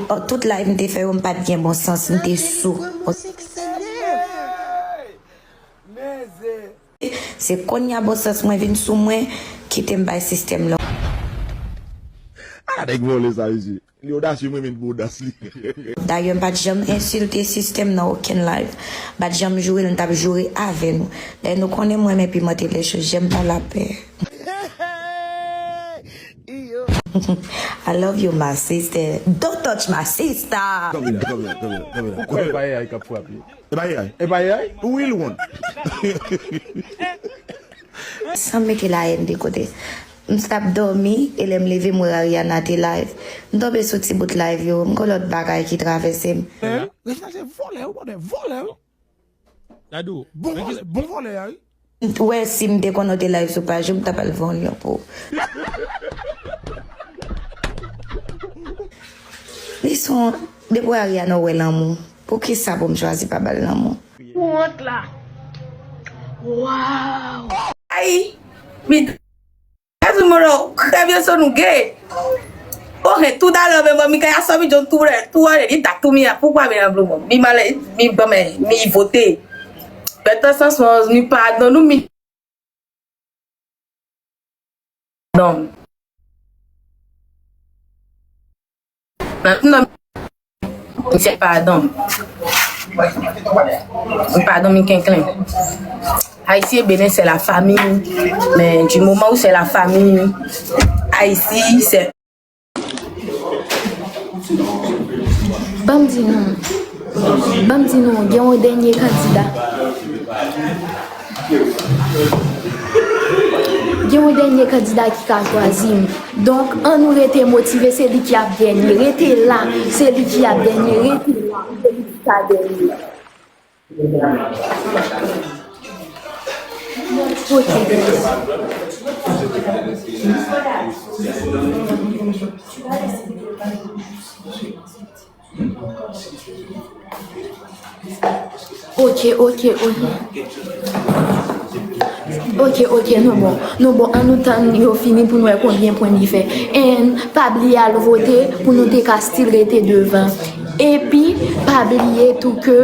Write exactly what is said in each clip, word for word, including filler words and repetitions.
Tout live m te fè yo, m pa t gen bon sans, m te sou. Se kounye a bon sans mwen vin sou mwen, kite m bay sistèm lan. A nèg vòlè sa mesye. Li odasye, mwen menm pou odas li. Dayè m pa t janm ensilte sistèm nan okenn live. M pa t janm joure l, m t ap joure avè nou. Dayè nou konnen mwen renmen pimante lèchou, j'aime pas la peur. I love you my sister. Don't touch my sister. Kanpe la, kanpe la, kanpe la, kanpe la. Ou kwè e pa A I k ap frape? E pa A I. E pa A I? Real one. San mete la haine de kote. M t ap dòmi e lè m leve m wè Ariana te live. M tonbe sou ti bout live yo, m gon lòt bagay ki travèse m. Rechèche vòlè yo, bòdè, vòlè yo. Dadou, bon vòlè, bon vòlè a wi. Ou wè si m te konnen w te live sou paj ou, m t ap al vann yon pou ou. Li se yon, depi w wè Ariana w wè lanmou. Poukisa pou m chwazi pa ba l lanmou? Ou wont la. Waw. Ay, mi Kazimoto, krèv yo so nou gen. Oke, tou talè men bon mi kaya sòbi jon tou lè tou ale li ta tou mi a pou pa mi nan blou bon mi malè mi ban men mi vote. Bèt an sans mi padon nou mi. Padon. Nan, nan, Misye padon. Padon mi kenklen. Haïti est béni, c'est la famille. Mais du moment où c'est la famille, Haïti, c'est. Ban m di nou, ban m di nou, gen yon dènye kandida. Gen yon dènye kandida ki ka chwazi m. Donk, ann nou rete motive, se li ki ap gennye. Rete la, se li ki ap gennye. Rete la, se li ki ka gennye. Ok, guys. Ok, ok, ok. Ok, ok, nou bon. Nou bon, ann nou tann yo fini pou n wè konbyen pwen li fè. And pa bliye al vote pou nou te ka still rete devan. Epi, pa bliye tou ke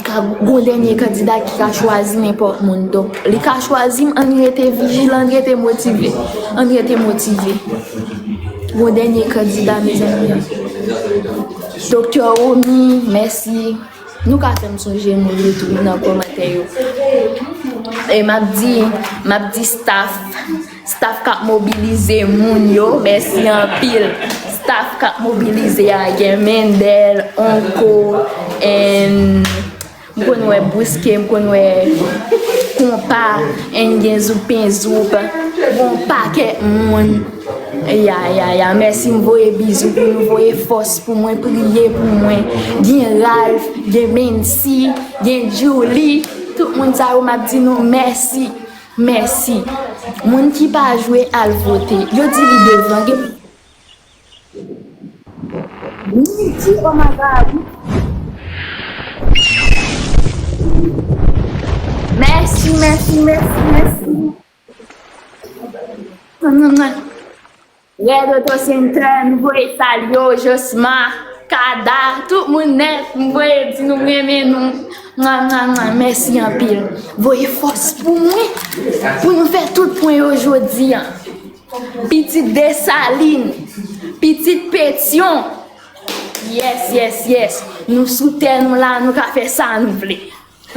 ka gon dènye kandida ki ka chwazi nenpòt moun. Donk, li ka chwazi m, ann rete vijilan, ann rete motive. Ann rete motive. Gon dènye kandida, mezanmi. Doktè Romy, mèsi. Nou ka fè m sonje moun yo tou nan kòmantè yo. E m ap di, m ap di staff, staff k ap mobilize moun yo, mèsi anpil. Staff k ap mobilize a, gen Mendel, Onko, and M konn wè Bouske, m konn wè Konpa, and gen Zoupen Zoup, gon pakèt moun. Ya, ya, ya, mèsi, m voye bizou pou nou, voye fòs pou mwen, priye pou mwen. Gen Ralph, gen Mency, gen Julie, tout moun sa yo, m ap di nou mèsi, mèsi. Moun ki pa jwe, al vote. Yo di li devan, gen. Mèsi, oh my God. Mèsi, mèsi, mèsi, mèsi. Rèd Oto Center, m voye salye w, Josma, Kada, tout moun nèt, m voye di nou m renmen nou. Mwa, mwa, mwa, mèsi anpil. Voye fòs pou mwen, pou nou fè tout pwen yo jodi a. Pitit Desalin, pitit Petyon. Yes, yes, yes. Nou sou tè nou la, nou ka fè sa nou vle.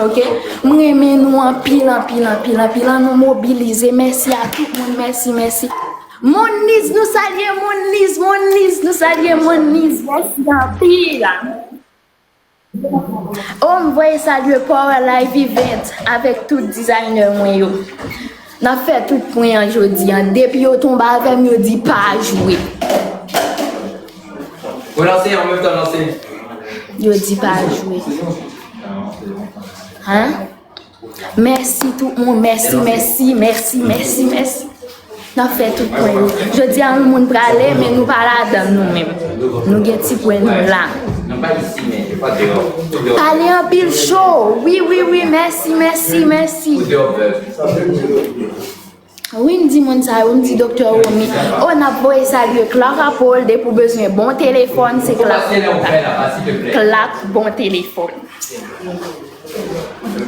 Ok? M renmen nou anpil, anpil, anpil, anpil. Ann nou mobilize. Mèsi a tout moun. Mèsi, mèsi. Monliz, nou salye Monliz, Monliz, nou salye Monliz. Mèsi anpil. Oh, m voye salye Power Life Event avèk tout designer mwen yo. N ap fè tout pwen an jodi a. Depi yo tonbe avè m, yo di pa jwe. Relanse, an menm tan lanse. Yo di pa jwe. Hein? Mèsi tout moun, mèsi, mèsi, mèsi, mèsi, mèsi. N ap fè tout pwen yo. Jodi a yon moun prale, men nou pa ladan nou menm. Nou gen ti pwen nou la. Pale anpil cho. Wi, wi, wi, mèsi, mèsi, mèsi. Wi, m di moun sa yo, m di Doktè Romy, o, n ap voye salye Clark Apple, depi w bezwen bon telefòn, se Clark. Clark bon telefòn.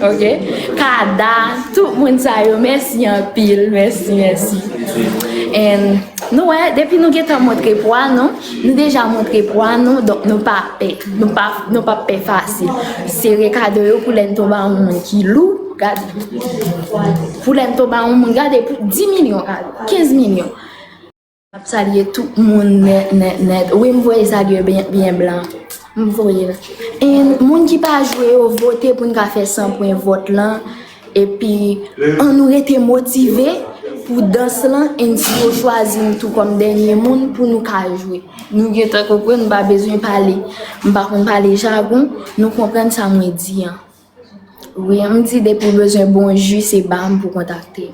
Ok? Kada, tout moun sa yo, mèsi anpil, mèsi, mèsi. And nou wè, depi nou gentan montre pwa nou, nou deja montre pwa nou, donk nou pa pè. Nou pa, nou pa pè fasil. Sere kado yo pou lè n tonbe a yon moun ki lou, gade. Pou lè n tonbe a yon moun, gade, pou dis milyon kado, kenz milyon. M ap salye tout moun nèt, nèt, nèt. Wi, m voye salye byen, byen blan. M voye l. And moun ki pa jwe yo, vote pou n ka fè san pwen vòt lan. Epi, ann nou rete motive pou dans lan. And si yo chwazi m tou kòm dènye moun pou nou ka jwe. Nou gentan konprann, m pa bezwen pale. M pa konn pale jagon, nou konprann sa mwen di an. Wi, m di depi w bezwen bon ji, se ba m pou kontakte.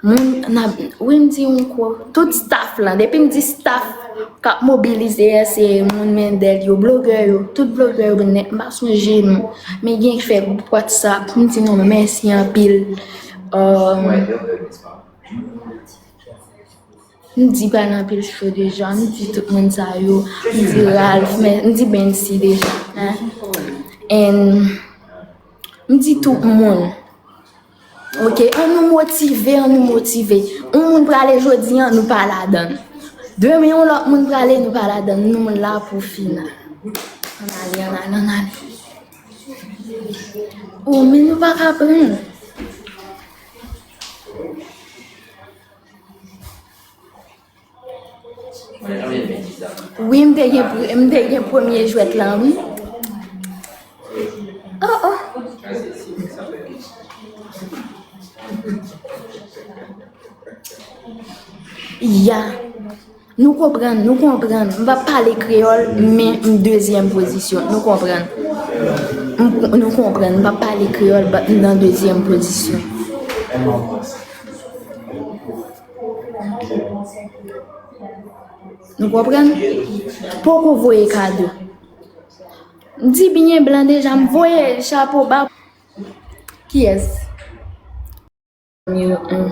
Moun, n ap, wi, m di yon kou, tout staff lan, depi m di staff k ap mobilize a, se moun Mendel yo, blogè yo, tout blogè yo nèt, m pa sonje non. Men gen k fè gwoup WhatsApp, m di nou mèsi anpil. Um, M di Pral Anpil Show deja, m di tout moun sa yo, m di Ralph, men m di Bensi deja. Hein? And m di tout moun. Ok, ann nou motive, ann nou motive. Yon moun prale jodi an, nou pa ladann. Demen, yon lòt moun prale, nou pa ladann. Nou la pou final. Ann ale, ann ale, ann ale. Oh, men nou pa ka pran. Wi, m te gen, pre- m te gen premye jwèt lan, wi. Oh, oh. Ya. Nou konprann, nou konprann. M p ap pale kreyòl, men m dezyèm pozisyon. Nou konprann. M, nou konprann. M p ap pale kreyòl, but m nan dezyèm pozisyon. Nou konprann? Poko voye kado. M di byen blan deja, m voye chapo ba. Kiyès? Nimewo en.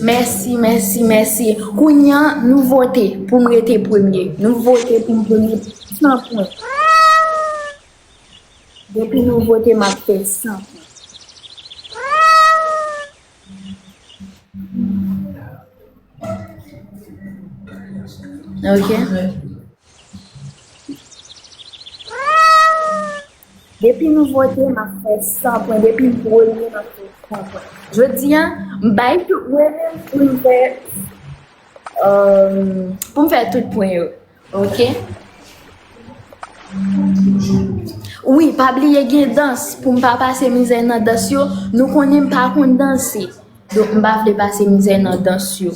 Mèsi, mèsi, mèsi. Kounye a, nou vote pou m rete premye. Nou vote pou m premye san pwen. Depi nou vote, m ap fè san pwen. Ok. Depi nou vote, m ap fè san pwen. Depi m premye, m ap fè san pwen. Jodi a, m bay tout mwen menm pou m fè, euh, pou m fè tout pwen yo. Ok? Wi, pa bliye gen dans. Pou m pa pase mizè nan dans yo, nou konnen m pa konn danse. Donk, m pa vle pase mizè nan dans yo.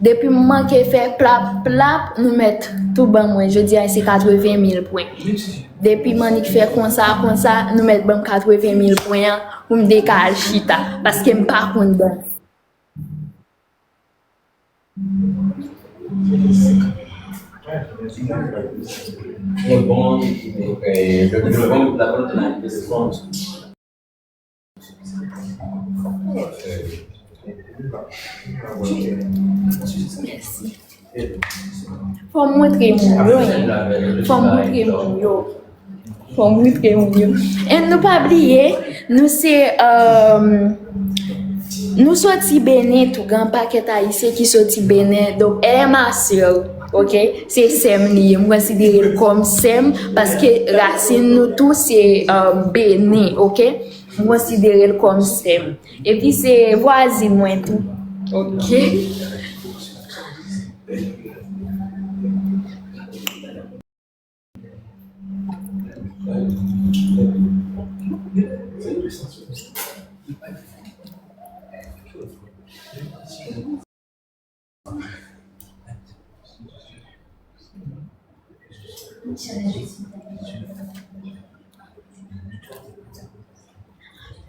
Depi m manke fè plap, plap, nou mèt tou ban mwen. Jodi a, se katreven mil pwen. Depi m annik fè konsa, konsa, nou mèt ban m katreven mil pwen an pou m te ka al chita. Paske m pa konn dans. Fò m montre moun yo, hein. Fò m montre moun yo. Fò m montre moun yo. And nou pa bliye, nou se, euh, nou soti Benen tou, gen pakèt Ayisyen ki soti Benen. Donk, elle est ma sœur, ok? Se sè m li ye. M konsidere l kòm sè m, paske rasin nou tou se, euh, Benen, ok? M konsidere l kòm sè m. Epi se vwazin mwen tou. Ok.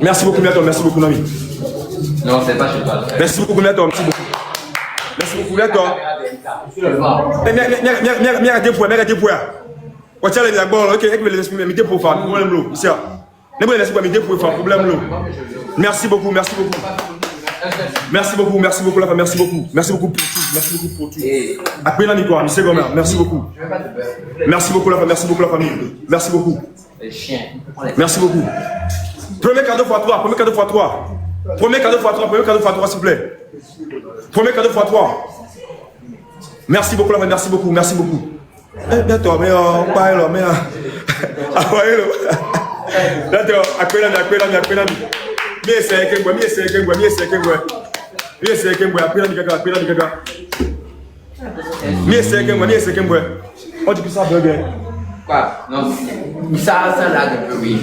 Merci beaucoup, Mètò. Merci beaucoup, Nami. Non, c'est pas chez toi. Merci beaucoup, Mètò. Merci beaucoup. Merci beaucoup, Mètò. Mè, mè, mè, mè, mè, mè, mè, depwa, mè, depwa. Wè, tchale, la, bon, ok, ek mele, mè, mè, depwa, fa, mwen, mlo, isi a. Mè, mwen, mèsi, mè, depwa, fa, pwoblèm, mlo. Merci beaucoup, merci beaucoup. Merci beaucoup, merci beaucoup, la famille, merci beaucoup. Merci beaucoup pour tout, merci beaucoup pour tout. Après, la victoire, monsieur Gomer, merci beaucoup. Merci beaucoup, la famille, merci beaucoup, la famille. Merci beaucoup. Merci beaucoup. Premier cadeau fois trois, premier cadeau fois trois. Premier cadeau fois trois, premier cadeau fois trois, s'il vous plaît. Premier cadeau fois trois. Merci beaucoup, la famille, merci beaucoup, merci beaucoup. Eh, Mètò, mè, euh, pa elo, mè, euh, apa elo? Mètò, akpe nan mi, akpe nan mi, akpe nan mi. Mi ese ke mwen, mi ese ke mwen, mi ese ke mwen. Mi ese ke mwen, akpe nan mi kaka, akpe nan mi kaka. Mi ese ke mwen, mi ese ke mwen. On di ki sa bebe. Kwa? Non, sa, sa la de pe wi.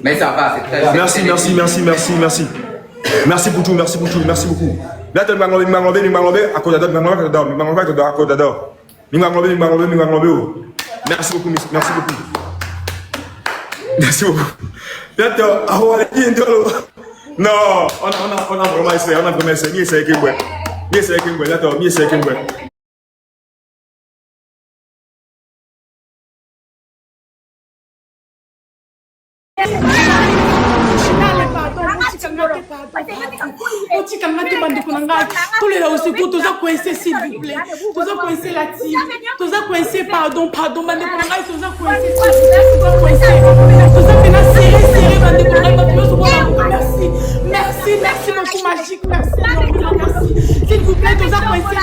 Mais ça va, c'est très... Merci, merci, merci, merci, merci. Merci pour tout, merci pour tout, merci beaucoup. Là, t'as Mingmanglobe, Mingmanglobe, Mingmanglobe, à côté de Mingmanglobe, à côté de Mingmanglobe, à côté de Mingmanglobe. Mingmanglobe, Mingmanglobe, Mingmanglobe, oh. Merci beaucoup, miss, merci beaucoup. Merci beaucoup. Là, t'as, ah ouais, il y a une drôle. Non, on a, on a, on a vraiment essayé, on a vraiment essayé. Mi eseye ke m bwè. Mi eseye ke m bwè, là, t'as, mi eseye ke m bwè. Padon, padon, padon. Ô ti kalmate, bann de konangay. Todos os segundos, todos a conhecer, s'il vous plaît. Todos a conhecer la team. Todos a conhecer, padon, padon, bann de konangay, todos a conhecer, s'il vous plaît. Todos a conhecer. Todos a conhecer, sere, sere, bann de konangay, bann de konangay. Merci. Merci, merci beaucoup, Magique. Merci énormément, merci. S'il vous plaît, todos a conhecer.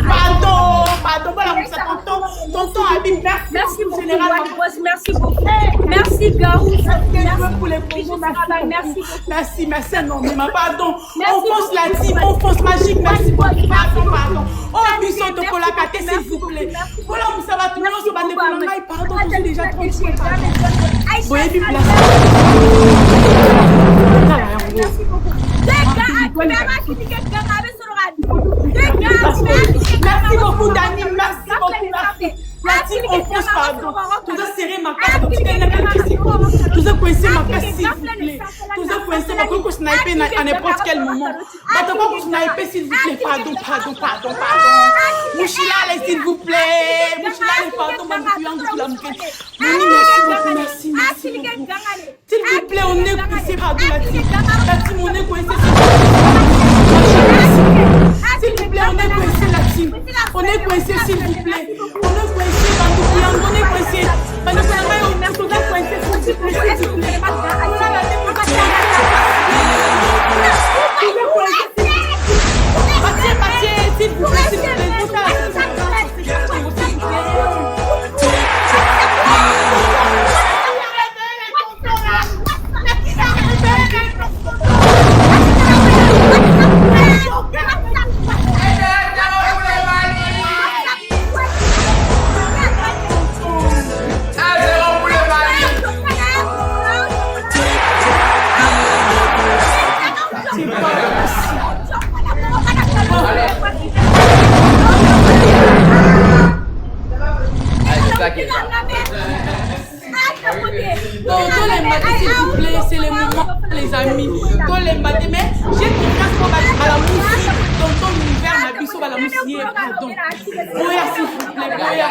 Padon, padon, bala moun sa, tonton, tonton Habib, merci beaucoup, jeneral. Merci beaucoup. Merci, Garou. Merci, merci, merci. Merci, merci, non, mais ma pardon. On fonce la team, on fonce Magique, merci beaucoup. Pardon, pardon. Oh, Bisou de Kolakate, s'il vous plaît. Voilà, vous savez, tout le monde se bat pour le mail, pardon, vous êtes déjà trop chaud, pardon. Bon, et puis, place. Merci beaucoup, Dani. Merci beaucoup, merci beaucoup. La team, on fonce, pardon. Todos a sere makas, todos a conhecer makas, s'il vous plaît. Todos a conhecer makas, sniper à n'importe quel moment. Bat ankò pou sniper, silvouplè. Padon, padon, padon, padon. Mouchila ale, silvouplè. Mouchila ale, padon, mwen, mwen, mwen, mwen, mwen. Moni, mèsi bokou, mèsi, mèsi bokou. Silvouplè, on est coincé, padon, la team. La team, on est coincé, silvouplè. Silvouplè, on est coincé, la team. On est coincé, silvouplè. On est coincé, bann de kouyang, on est coincé. Bann de kouyang, on est coincé, silvouplè, silvouplè. Patye, patye, silvouplè, silvouplè. Tonton Lembate, silvouplè, c'est le moment, les amis. Tonton Lembate, mais j'ai confiance pour Bala-, Balamousi. Tonton Univers, Mabiso, Balamousi, padon. Boya, silvouplè, Boya.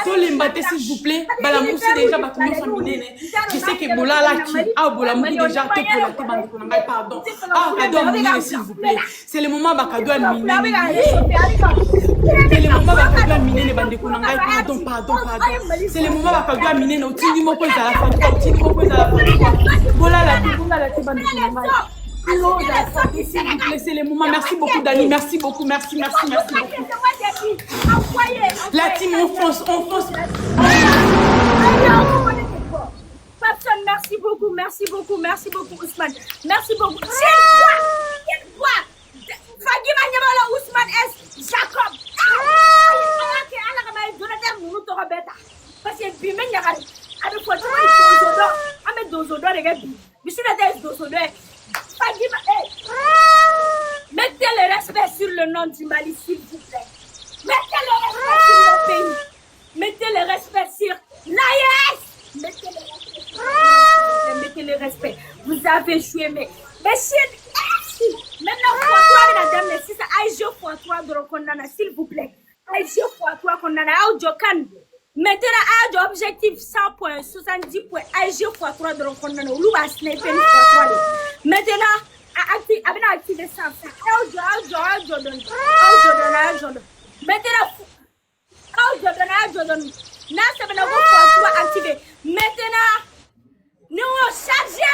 Tonton Lembate, silvouplè, Balamousi deja ba tounen sa minen, hein. Je sais que Bola la ki, ah, Bola mouri déjà, te pou la te ban pou nan bay, padon. Ah, padon, mouri, silvouplè. Se le moman ba ka dwe minen. Se le moman ba ka dwe minen, bann de kounangay, padon, padon, padon. Se le moman ba ka dwe minen, ou tini mo kweza la fatwa, ou tini mo kweza la fatwa. Bola la te, Bola la te, bann de kounangay. Silvouplè, se le moman. Merci beaucoup, Dani. Merci beaucoup, merci, merci, merci beaucoup. La team, on fonce, on fonce. Papson, merci beaucoup, merci beaucoup, merci beaucoup, Ousmane. Merci beaucoup. Silvouplè, silvouplè. Fagi manye bala Ousmane S Jacob. Ah! Ala ke, ala ka manye Jonathan Munuto Roberta. Paske bi men ya kare. Abe fo ti manye dozo do. Ame dozo do de ke bi. Monsieur le dozo do. Fagi ma, eh. Mettez le respect sur le nom du Mali, s'il vous plaît. Mettez le respect sur mon pays. Mettez le respect sur l'A E S. Mettez le respect sur l'A E S. Mettez le respect. Vous avez joué, mais, mais shit, eh, si. Maintenant, fwa twa, mesdames, messieurs, ça, I G fwa twa, drokon nana, s'il vous plaît. I G fwa twa, kon nana, audio can. Mete la audio objectif cent points, soixante-dix points, I G fwa twa, drokon nana, ou louba sniper, fwa twa, li. Mete la, a, acti-, a, ben, activer ça, ça. Audio, audio, audio, donne. Audio, donne, audio, donne. Mete la, fou-, Aw Jòdàn, aw Jòdàn. Nan se mwen nan gon fwa twa aktive. Mentnan, nou chaje.